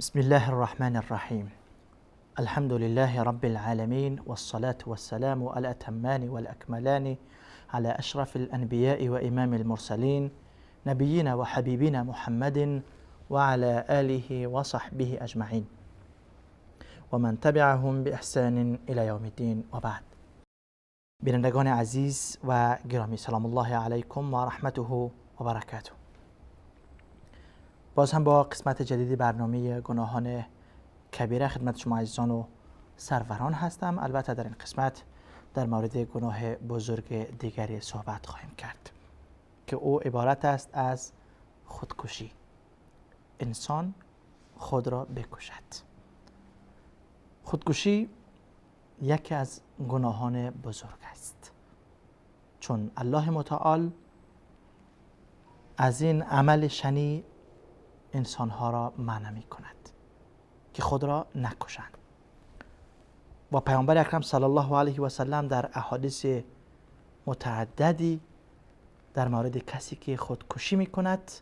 بسم الله الرحمن الرحیم. الحمد لله رب العالمین والصلاة والسلام الاتمان والاکملان على اشرف الانبیاء و امام المرسلین نبینا و حبیبنا محمد وعلى آله وصحبه اجمعین ومن تبعهم بإحسان الى یوم الدین و بعد. بینندگان عزیز و گرامی، سلام الله علیکم و رحمته و برکاته. باز هم با قسمت جدید برنامه گناهان کبیره خدمت شما عزیزان و سروران هستم. البته در این قسمت در مورد گناه بزرگ دیگری صحبت خواهیم کرد که او عبارت است از خودکشی. انسان خود را بکشد. خودکشی یکی از گناهان بزرگ است، چون الله متعال از این عمل شنیع انسانها را منع می کند که خود را نکشند. و پیامبر اکرم صلی الله علیه و سلم در احادیث متعددی در مورد کسی که خودکشی می کند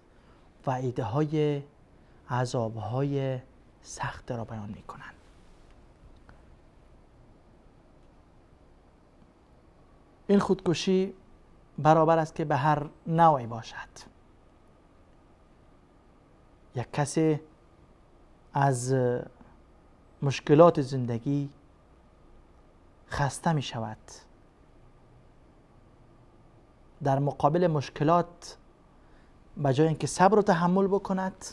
وعیدهای عذابهای سخت را بیان می کنند. این خودکشی برابر است که به هر نوعی باشد. یک کسی از مشکلات زندگی خسته می شود، در مقابل مشکلات به جای اینکه صبر و تحمل بکند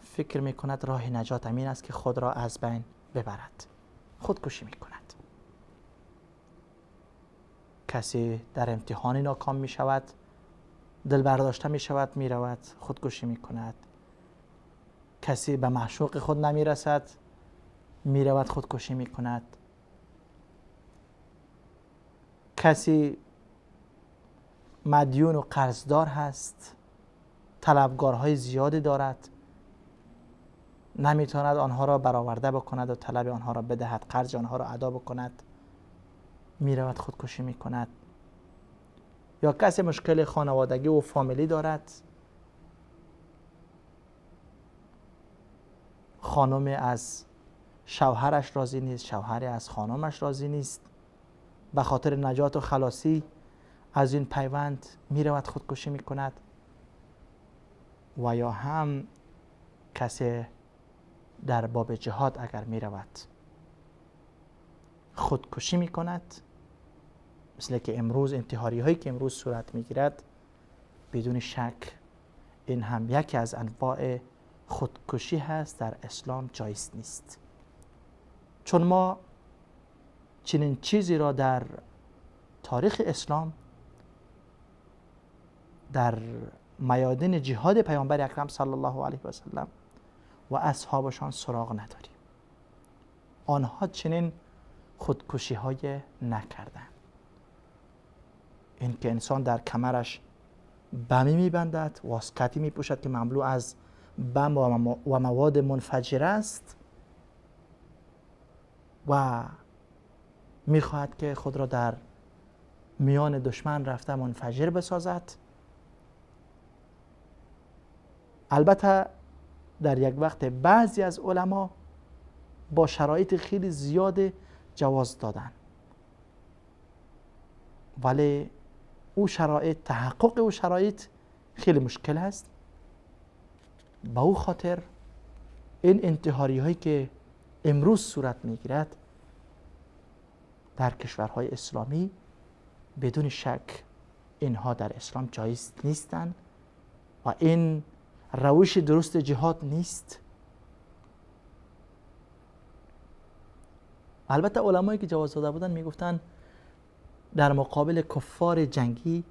فکر می کند راه نجات همین است که خود را از بین ببرد، خودکشی می کند. کسی در امتحانی ناکام می شود، دل برداشته می شود، می رود خودکشی می کند. کسی به معشوق خود نمی رسد، می رود خودکشی می کند. کسی مدیون و قرضدار هست، طلبگارهای زیادی دارد، نمیتواند آنها را برآورده بکند و طلب آنها را بدهد، قرض آنها را ادا بکند، می رود خودکشی می کند. یا کسی مشکل خانوادگی و فامیلی دارد، خانم از شوهرش راضی نیست، شوهر از خانمش راضی نیست، به خاطر نجات و خلاصی از این پیوند می رود خودکشی می کند. و یا هم کسی در باب جهاد اگر می رود خودکشی می کند، مثل که امروز انتحاری هایی که امروز صورت می گیرد، بدون شک این هم یکی از انواع خودکشی هست، در اسلام جایز نیست. چون ما چنین چیزی را در تاریخ اسلام در میادین جهاد پیامبر اکرم صلی الله علیه و سلم و اصحابشان سراغ نداریم. آنها چنین خودکشی های نکردند. این که انسان در کمرش بمی میبندد، واسکتی میپوشد که مملو از بم و مواد منفجره است و میخواهد که خود را در میان دشمن رفته منفجر بسازد. البته در یک وقت بعضی از علما با شرایط خیلی زیاد جواز دادن، ولی او شرایط، تحقق او شرایط خیلی مشکل است. با او خاطر این انتحاری هایی که امروز صورت میگیرد در کشورهای اسلامی، بدون شک اینها در اسلام جایز نیستند و این روش درست جهاد نیست. البته علمایی که جواز داده بودن میگفتن در مقابل کفار جنگی،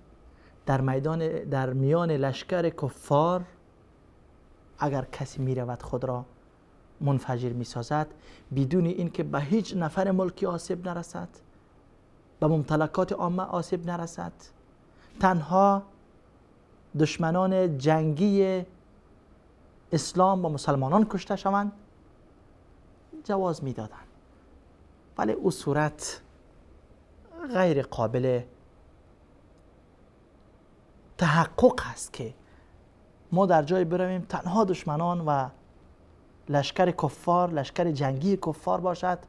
در میدان، در میان لشکر کفار اگر کسی میرود خود را منفجر میسازد بدون اینکه به هیچ نفر ملکی آسیب نرسد، به ممتلکات عامه آسیب نرسد، تنها دشمنان جنگی اسلام و مسلمانان کشته شوند، جواز میدادند. ولی او صورت غیر قابل تحقق است که ما در جای برویم تنها دشمنان و لشکر کفار، لشکر جنگی کفار باشد،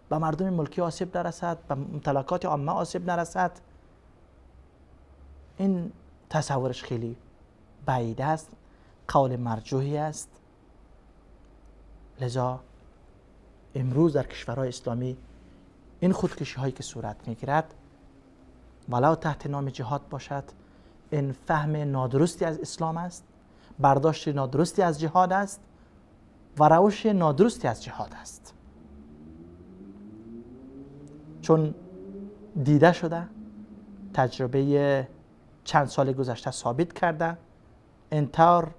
به مردم ملکی آسیب نرسد، به ممتلکات عامه آسیب نرسد. این تصورش خیلی بعید است، قول مرجوحی است. لذا امروز در کشورهای اسلامی این خودکشی هایی که صورت میگیرد ولو تحت نام جهاد باشد، این فهم نادرستی از اسلام است، برداشت نادرستی از جهاد است و روش نادرستی از جهاد است. چون دیده شده، تجربه چند سال گذشته ثابت کرده، انتار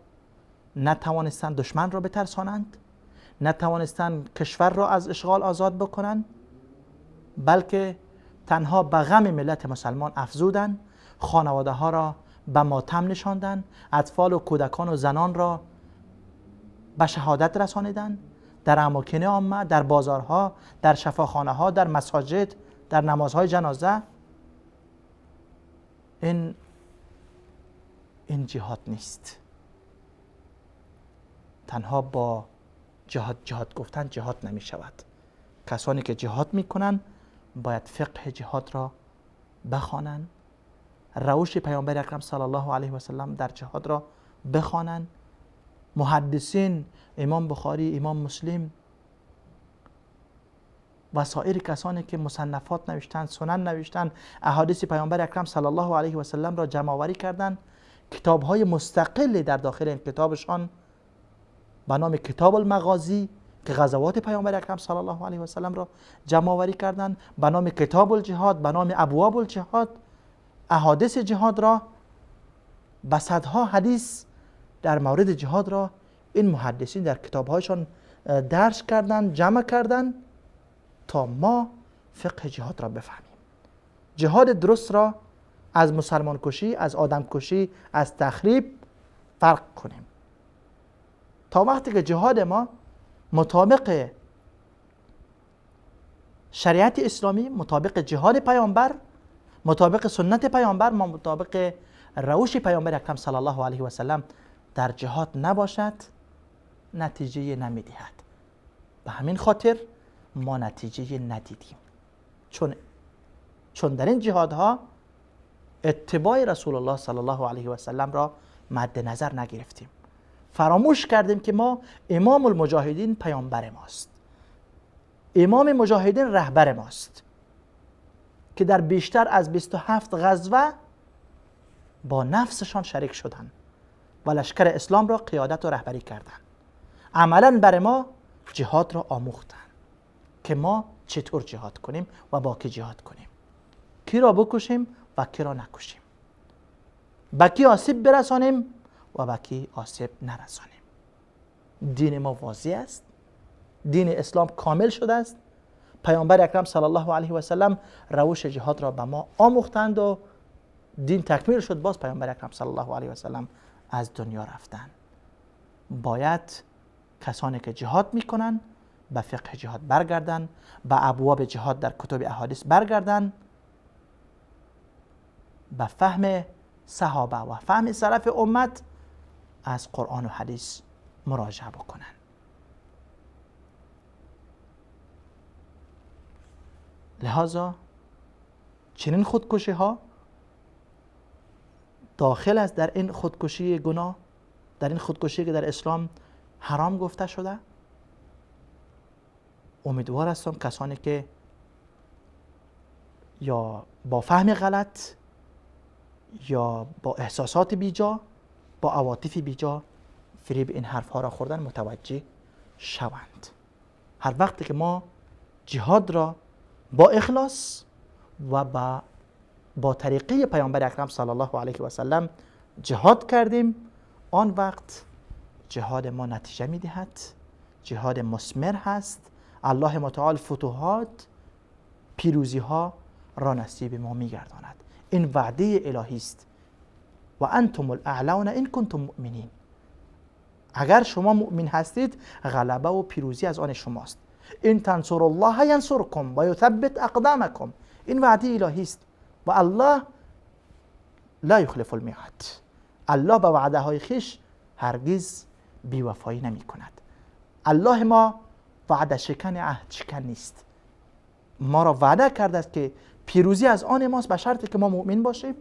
نتوانستند دشمن را بترسانند، نتوانستند کشور را از اشغال آزاد بکنند، بلکه تنها به غم ملت مسلمان افزودند، خانواده ها را به ماتم نشاندند، اطفال و کودکان و زنان را به شهادت رسانیدند، در اماکن عامه، در بازارها، در شفاخانه ها، در مساجد، در نمازهای جنازه. این جهاد نیست. تنها با جهاد گفتن جهاد نمی شود. کسانی که جهاد می کنند باید فقه جهاد را بخوانند، روش پیامبر اکرم صلی الله علیه و سلم در جهاد را بخوانند. محدثین، امام بخاری، امام مسلم و سایر کسانی که مصنفات نوشتند، سنن نوشتند، احادیث پیامبر اکرم صلی الله علیه و سلم را جمع آوری کردند، کتاب‌های مستقلی در داخل این کتابشان به نام کتاب المغازی که غزوات پیامبر اکرم صلی الله علیه و سلم را جمع آوری کردند، به نام کتاب الجهاد، به نام ابواب الجهاد، احادیث جهاد را به صدها حدیث در مورد جهاد را این محدثین در کتابهایشان درج کردند، جمع کردند تا ما فقه جهاد را بفهمیم. جهاد درست را از مسلمان کشی، از آدم کشی، از تخریب فرق کنیم. تا وقتی که جهاد ما مطابق شریعت اسلامی، مطابق جهاد پیامبر، مطابق سنت پیامبر، ما مطابق روش پیامبر اکرم صلی الله علیه و سلم در جهاد نباشد، نتیجه نمیدهد. به همین خاطر ما نتیجه ندیدیم، چون در این جهادها اتباع رسول الله صلی الله علیه و سلم را مد نظر نگرفتیم. فراموش کردیم که ما امام المجاهدین پیامبر ماست، امام مجاهدین رهبر ماست که در بیشتر از 27 غزوه با نفسشان شریک شدند و لشکر اسلام را قیادت و رهبری کردند. عملا بر ما جهاد را آموختند که ما چطور جهاد کنیم و با کی جهاد کنیم، کی را بکشیم و کی را نکشیم، به کی آسیب برسانیم و به کی آسیب نرسانیم. دین ما واضح است، دین اسلام کامل شده است. پیامبر اکرم صلی الله علیه و سلم روش جهاد را به ما آموختند و دین تکمیل شد. باز پیامبر اکرم صلی الله علیه و سلم از دنیا رفتند. باید کسانی که جهاد میکنن به فقه جهاد برگردن، به ابواب جهاد در کتب احادیث برگردن، به فهم صحابه و فهم سلف امت از قرآن و حدیث مراجعه بکنن. لذا چنین خودکشی ها داخل است در این خودکشی گناه، در این خودکشی که در اسلام حرام گفته شده. امیدوار هستم کسانی که یا با فهم غلط یا با احساسات بیجا، با عواطف بیجا فریب این حرف ها را خوردن متوجه شوند. هر وقتی که ما جهاد را با اخلاص و با طریقه پیامبر اکرم صلی الله علیه و سلم جهاد کردیم، آن وقت جهاد ما نتیجه میدهد، جهاد مثمر هست. الله متعال فتوحات، پیروزی ها را نصیب ما میگرداند. این وعده الهی است. و انتم الاعلون ان کنتم مؤمنین. اگر شما مؤمن هستید غلبه و پیروزی از آن شماست. ان تنصروا الله ینصرکم و یثبت اقدامکم. این وعده الهی است و الله لا یخلف المیعاد. الله به وعده های خویش هرگز بیوفایی نمی کند. الله ما وعده شکن، عهد شکن نیست. ما را وعده کرده است که پیروزی از آن ماست به شرطی که ما مؤمن باشیم.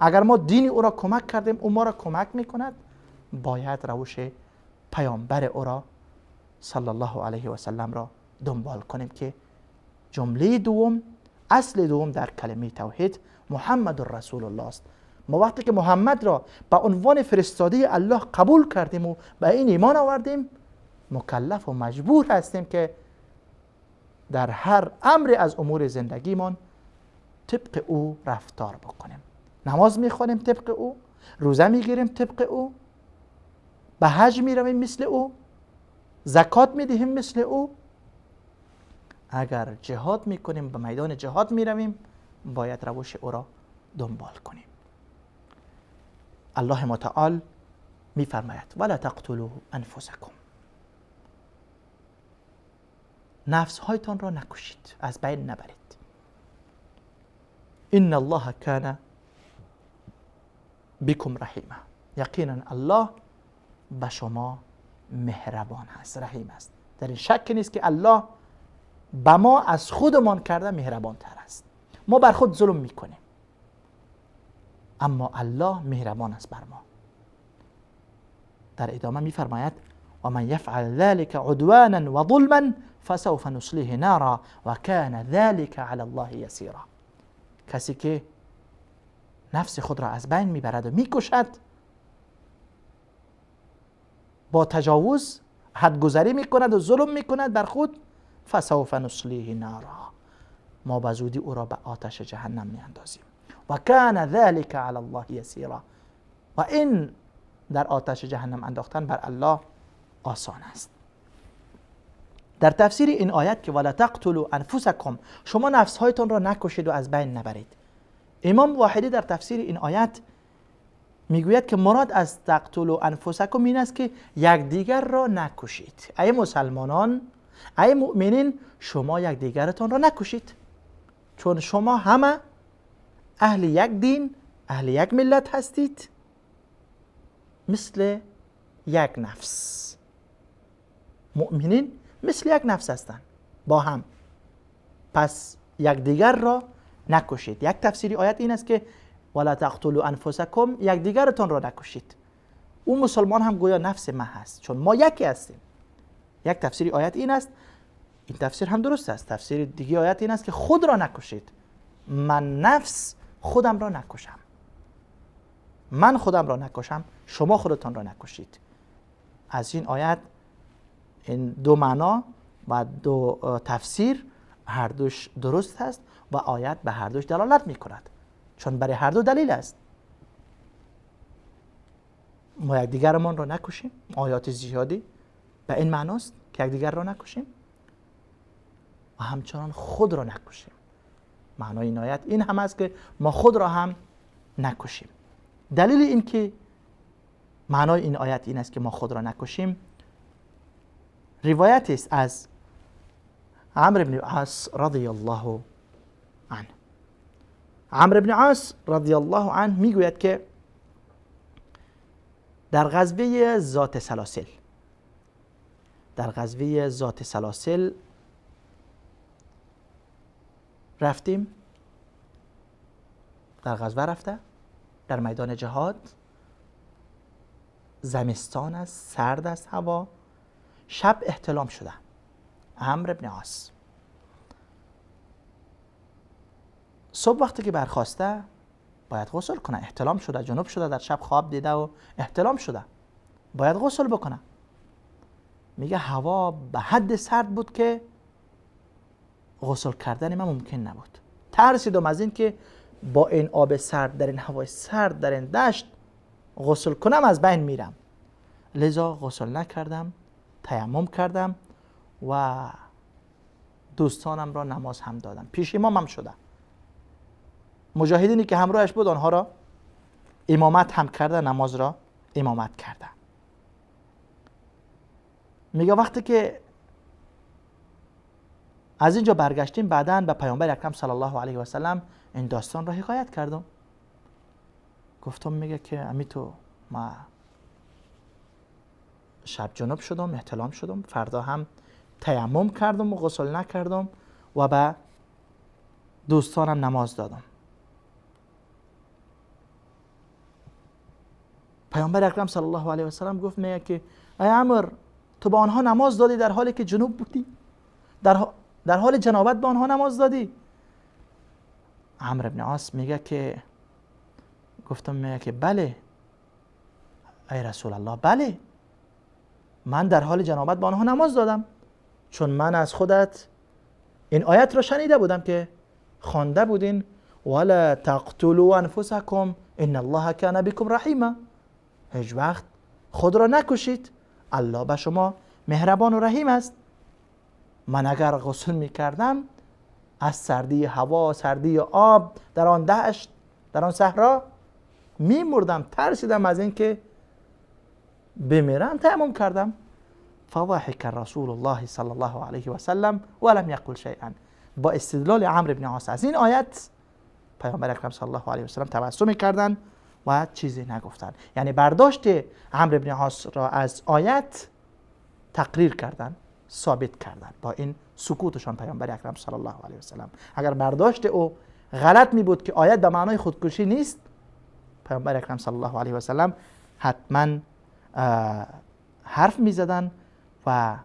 اگر ما دین او را کمک کردیم، او ما را کمک میکند. باید روش پیامبر او را صلی الله علیه و سلم را دنبال کنیم که جمله دوم، اصل دوم در کلمه توحید محمد رسول الله است. ما وقتی که محمد را به عنوان فرستاده الله قبول کردیم و به این ایمان آوردیم، مکلف و مجبور هستیم که در هر امر از امور زندگیمان طبق او رفتار بکنیم. نماز میخوانیم طبق او، روزه میگیریم طبق او، به حج میرویم مثل او، زکات میدهیم مثل او. اگر جهاد میکنیم، به میدان جهاد میرویم، باید روش او را دنبال کنیم. الله متعال میفرماید ولا تقتلوا انفسکم، نفس هایتان را نکشید، از بین نبرید. ان الله کان بكم رحیما، یقینا الله به شما مهربان است، رحیم است. در این شک نیست که الله به ما از خودمان کرده مهربان تر است. ما بر خود ظلم میکنیم، اما الله مهربان است بر ما. در ادامه میفرماید و من یفعل ذلك عدوانا و ظلما فسوف نصلیه نارا و کان ذلك علی الله یسیرا. کسی که نفس خود را از بین میبرد و میکشد، با تجاوز حدگذری میکند و ظلم میکند بر خود، فسوف نصلیه نارا، ما به زودی او را به آتش جهنم میاندازیم. و کان ذلك علی الله یسیرا، و این در آتش جهنم انداختن بر الله آسان است. در تفسیر این آیت که ولا تقتلوا انفسکم، شما نفس هایتان را نکشید و از بین نبرید، امام واحدی در تفسیر این آیت میگوید که مراد از تقتلوا انفسکم این است که یکدیگر را نکشید. ای مسلمانان، ای مؤمنین، شما یکدیگرتان را نکشید، چون شما همه اهل یک دین، اهل یک ملت هستید، مثل یک نفس. مؤمنین مثل یک نفس هستند با هم، پس یکدیگر را نکشید. یک تفسیری آیت این است که ولا تقتلوا انفسکم، یکدیگرتان را نکشید. او مسلمان هم گویا نفس ما هست، چون ما یکی هستیم. یک تفسیری آیت این است، این تفسیر هم درست است. تفسیر دیگه آیت این است که خود را نکشید. من نفس خودم را نکشم، من خودم را نکشم، شما خودتان را نکشید. از این آیت این دو معنا و دو تفسیر هر دوش درست است و آیت به هر دوش دلالت می کند، چون برای هر دو دلیل است. ما یکدیگرمان را نکشیم، آیات زیادی به این معناست که یکدیگر را نکشیم و همچنان خود را نکشیم. معنای این آیت این هم است که ما خود را هم نکشیم. دلیل این که معنای این آیت این است که ما خود را نکشیم، روایت است از عمرو بن عاص رضی الله عنه. عمرو بن عاص رضی الله عنه میگوید که در غزوه ذات سلاسل، در غزوه ذات سلاسل رفتیم، در غزوه رفته، در میدان جهاد، زمستان است، سرد است هوا، شب احتلام شده. عمرو بن عاص صبح وقتی که برخواسته باید غسل کنه، احتلام شده، جنوب شده، در شب خواب دیده و احتلام شده، باید غسل بکنه. میگه هوا به حد سرد بود که غسل کردن من ممکن نبود. ترسیدم از این که با این آب سرد، در این هوای سرد، در این دشت غسل کنم از بین میرم، لذا غسل نکردم، تیمم کردم و دوستانم را نماز هم دادم، پیش امامم شدم. مجاهدینی که همراهش بود آنها را امامت هم کرده، نماز را امامت کرده. میگه وقتی که از اینجا برگشتیم، بعداً به پیامبر اکرم صلی الله علیه و سلم این داستان را حکایت کردم. گفتم میگه که امی تو ما شب جنب شدم، احتلام شدم، فردا هم تیمم کردم و غسل نکردم و به دوستانم نماز دادم. پیامبر اکرم صلی الله علیه و سلم گفت میگه که ای عمر، تو با آنها نماز دادی در حالی که جنوب بودی، در حال جنابت با آنها نماز دادی. عمرو بن عاص میگه که گفتم میگه که بله ای رسول الله، بله من در حال جنابت با آنها نماز دادم، چون من از خودت این آیت را شنیده بودم که خوانده بودین ولا تقتلوا انفسکم ان الله کان بكم رحیما، هیچ وقت خود را نکشید، الله به شما مهربان و رحیم است. من اگر غسل میکردم از سردی هوا، سردی آب در آن دشت، در آن صحرا میمردم، ترسیدم از اینکه بمیرم، تیمم کردم. فضحک رسول الله صلی الله علیه و سلم ولم یقل شیئا. با استدلال عمرو بن عاص از این آیت پیامبر اکرم صلی الله علیه و سلم تبسم کردند و چیزی نگفتند. یعنی برداشت عمرو بن عاص را از آیت تقریر کردند، ثابت کردند با این سکوتشان پیامبر اکرم صلی الله علیه و سلم. اگر برداشت او غلط می بود که آیت به معنای خودکشی نیست، پیامبر اکرم صلی الله علیه و سلم حتما حرف می زدن و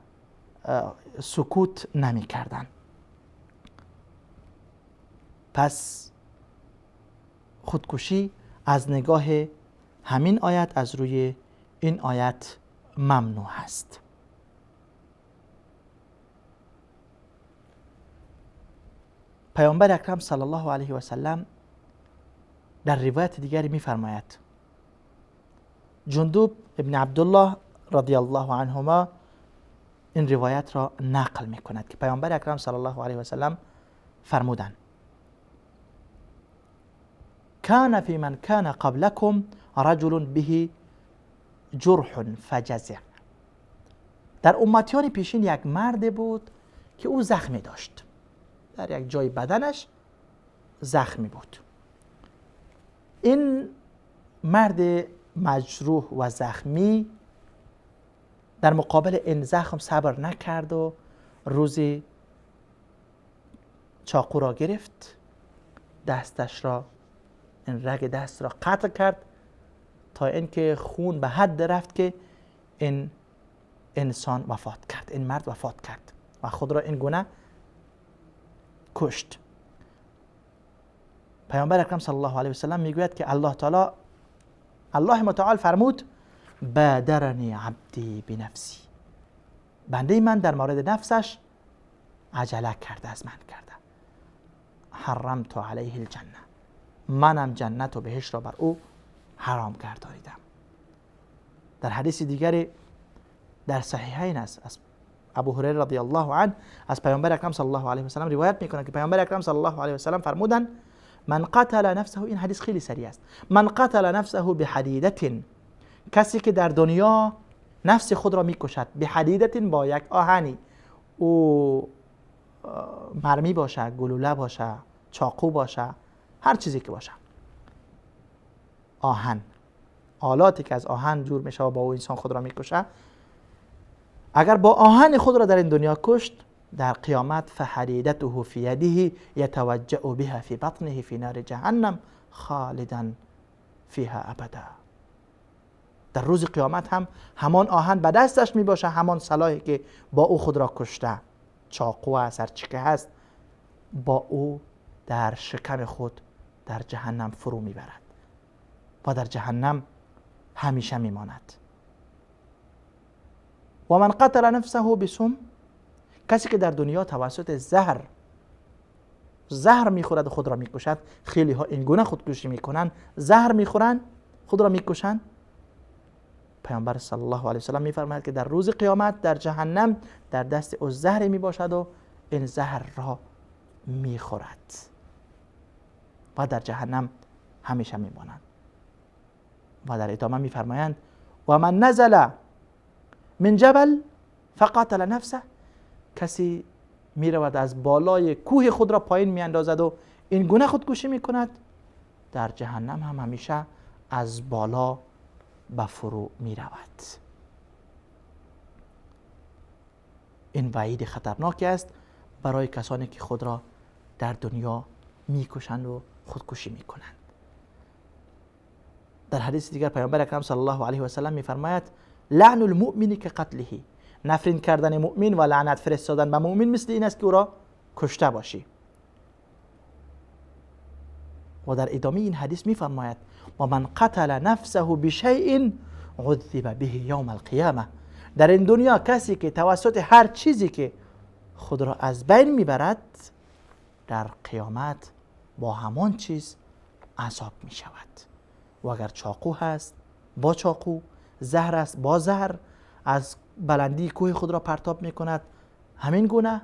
سکوت نمی کردن. پس خودکشی از نگاه همین آیت، از روی این آیت ممنوع است. پیامبر اکرم صلی الله علیه و سلم در روایت دیگری می‌فرماید، جندب ابن عبدالله رضی الله عنهما این روایت را نقل می‌کند که پیامبر اکرم صلی الله علیه و سلم فرمودند: کان فی من کان قبلکم رجل به جرح فجزع. در امتیان پیشین یک مرد بود که او زخمی داشت، در یک جای بدنش زخمی بود. این مرد مجروح و زخمی در مقابل این زخم صبر نکرد و روزی چاقو را گرفت، دستش را، این رگ دست را قطع کرد تا اینکه خون به حد رفت که این انسان وفات کرد، این مرد وفات کرد و خود را این گونه کشت. پیامبر اکرم صلی الله علیه و سلم میگوید که الله تعالی، الله متعال فرمود: بادرنی عبدی بنفسی، بنده من در مورد نفسش عجله کرده، از من کرده. حرمت علیه الجنه، منم جنت و بهشت را بر او حرام گردانیدم. در حدیث دیگری در صحیحین است، از ابو هریره رضی الله عنه از پیامبر اکرم صلی الله علیه و سلم روایت میکنه که پیامبر اکرم صلی الله علیه و سلم فرمودند: من قتل نفسه، این حدیث خیلی سریع است، من قتل نفسه بحدیدة، کسی که در دنیا نفس خود را میکشد، بحدیدة با یک آهنی، او مرمی باشه، گلوله باشه، چاقو باشه، هر چیزی که باشه، آهن، آلاتی که از آهن جور میشه و با او انسان خود را میکشه، اگر با آهن خود را در این دنیا کشت، در قیامت فحدیدته فی یده یتوجع بها فی بطنه فی نار جهنم خالدا فیها ابدا. در روز قیامت هم همان آهن به دستش می باشه، همان سلاحی که با او خود را کشته، چاقو است، هر چی که هست، با او در شکم خود در جهنم فرو میبرد و در جهنم همیشه میماند. و من قتل نفسه بسم، کسی که در دنیا توسط زهر میخورد و خود را میکشد. خیلی ها این گونه خودکشی میکنن، زهر میخورن، خود را میکشن. پیامبر صلی الله علیه و سلم میفرماید که در روز قیامت در جهنم در دست او زهر میباشد و این زهر را میخورد و در جهنم همیشه میمانند. و در ادامه میفرمایند: و من نزل من جبل فقتل نفسه، کسی میرود از بالای کوه خود را پایین میاندازد و این گونه خودکشی میکند، در جهنم هم همیشه از بالا به فرو میرود. این وعید خطرناکی است برای کسانی که خود را در دنیا میکشند و خودکشی میکنند. در حدیث دیگر پیامبر اکرم صلی الله علیه و سلم میفرماید لعن المؤمن که قتله، نفرین کردن مؤمن و لعنت فرستادن به مؤمن مثل این است که او را کشته باشی. و در ادامه این حدیث میفرماید و من قتل نفسه بشیء عذب به یوم القیامه. در این دنیا کسی که توسط هر چیزی که خود را از بین میبرد در قیامت با همان چیز عذاب میشود. و اگر چاقو هست با چاقو، زهر است با زهر، از بلندی کوه خود را پرتاب میکند همین گونه،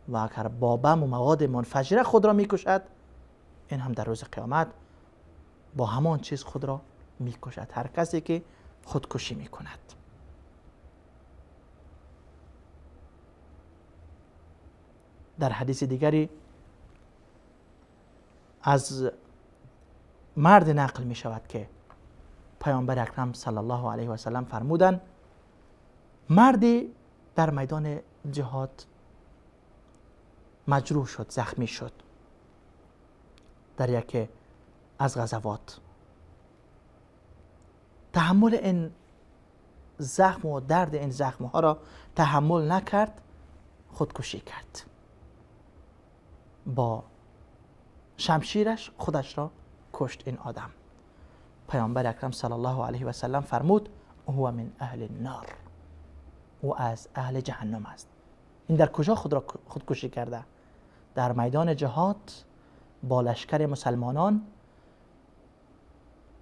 و اگر با بم و مواد منفجره خود را میکشد این هم در روز قیامت با همان چیز خود را میکشد. هر کسی که خودکشی میکند. در حدیث دیگری از مرد نقل می شود که پیامبر اکرم صلی الله علیه و سلم فرمودند مردی در میدان جهاد مجروح شد، زخمی شد در یکی از غزوات. تحمل این زخم و درد این زخم ها را تحمل نکرد، خودکشی کرد، با شمشیرش خودش را کشت این آدم. پیامبر اکرم صلی الله علیه و سلم فرمود هو من اهل النار، او از اهل جهنم است. این در کجا خود را خودکشی کرده؟ در میدان جهاد با لشکر مسلمانان،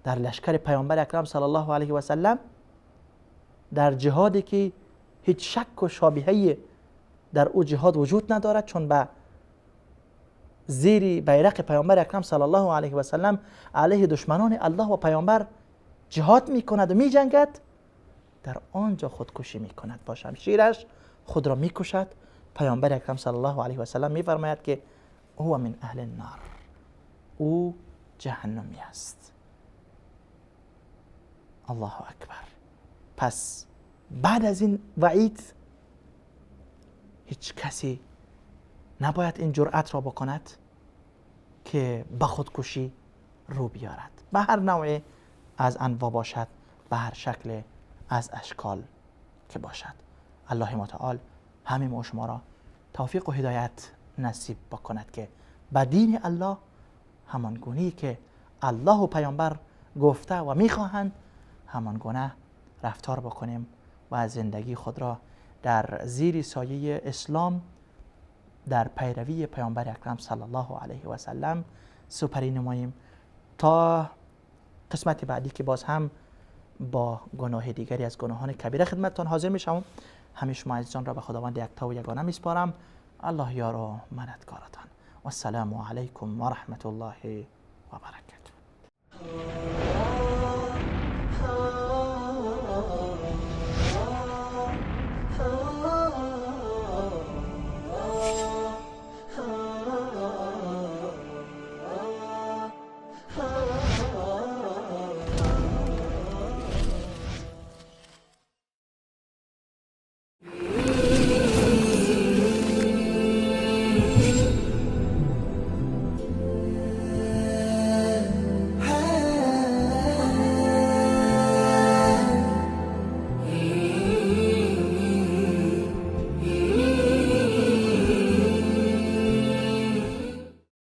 در لشکر پیامبر اکرم صلی الله علیه و سلم، در جهادی که هیچ شک و شابهه در او جهاد وجود ندارد، چون به زیر بیرق پیامبر اکرم صلی الله علیه و سلم علیه دشمنان الله و پیامبر جهاد میکند و میجنگد، در آنجا خودکشی میکند، با شمشیرش خود را میکشد. پیامبر اکرم صلی الله علیه و سلم میفرماید که هو من اهل النار، او جهنمی است. الله اکبر. پس بعد از این وعید هیچ کسی نباید این جرأت را بکند که به خودکشی رو بیارد، به هر نوع از انواع باشد، به هر شکل از اشکال که باشد. الله متعال همه ما شما را توفیق و هدایت نصیب بکند که به دین الله همان گونه‌ای که الله و پیامبر گفته و میخواهند همان گونه رفتار بکنیم و زندگی خود را در زیر سایه اسلام در پیروی پیامبر اکرم صلی الله علیه و سلم سپری نماییم تا قسمت بعدی که باز هم با گناه دیگری از گناهان کبیره خدمتتان حاضر میشم. همه شما عزیزان را به خداوند یکتا و یگانه میسپارم. الله یار و مددگارتان. و السلام علیکم و رحمت الله و برکاته.